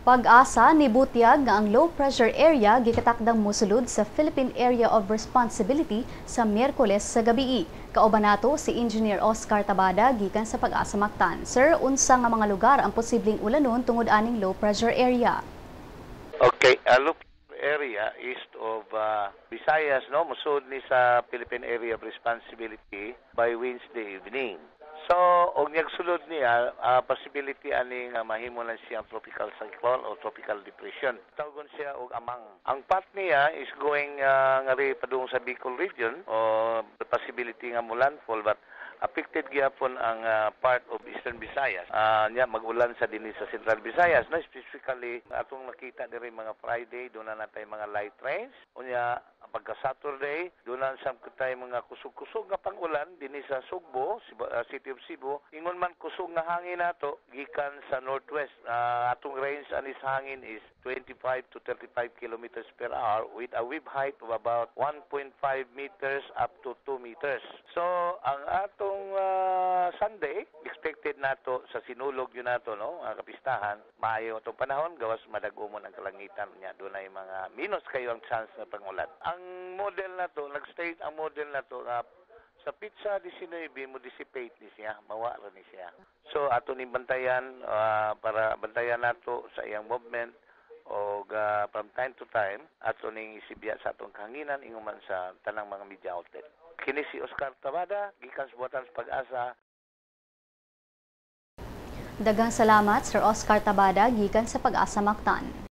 PAGASA nibutyag nga ang low pressure area gikatakdang mosulod sa Philippine Area of Responsibility sa Miyerkules sa gabii. Kauban nato si Engineer Oscar Tabada gikan sa PAGASA Mactan. Sir, unsa nga mga lugar ang posibleng ulanon tungod aning low pressure area? Okay, a low area east of Visayas, no, musud ni sa Philippine Area of Responsibility by Wednesday evening. So, og sulod niya, possibility ani nga mahimo lang siyang tropical cyclone o tropical depression. Tawgon siya og Amang. Ang path niya is going ngari padung sa Bicol region o the possibility nga mo landfall, but affected gyapon ang part of Eastern Visayas. Nya mag-ulan sa dinhi sa Central Visayas, no, specifically atong nakita diri mga Friday, duna na tay mga light rains. Unya pagka Saturday, duna sa tay mga kusog-kusog nga pangulan dinhi sa Sugbo, City of Cebu. Ingon man kusog nga hangin nato gikan sa northwest. Atong range ani sa hangin is 25 to 35 kilometers per hour with a wave height of about 1.5 meters up to 2 meters. So, ang atong Sunday, expected nato sa Sinulog yun nato, no, ang kapistahan, maayo atong panahon, gawas madagumon ang kalangitan niya. Dunay mga minus kayo ang chance na pangulan. Ang model nato, nag-state ang model nato nga sa petsa 19 mo dissipate ni siya, mawa ra ni siya. So ato ni bantayan para bantayan nato sa iyang movement o from time to time ato ning isibya sa atong kahanginan, ingon man sa tanang mga media outlet. Kini si Oscar Tabada gikan sa Buhatan sa PAGASA. Daghang salamat, Sir Oscar Tabada gikan sa PAGASA Mactan.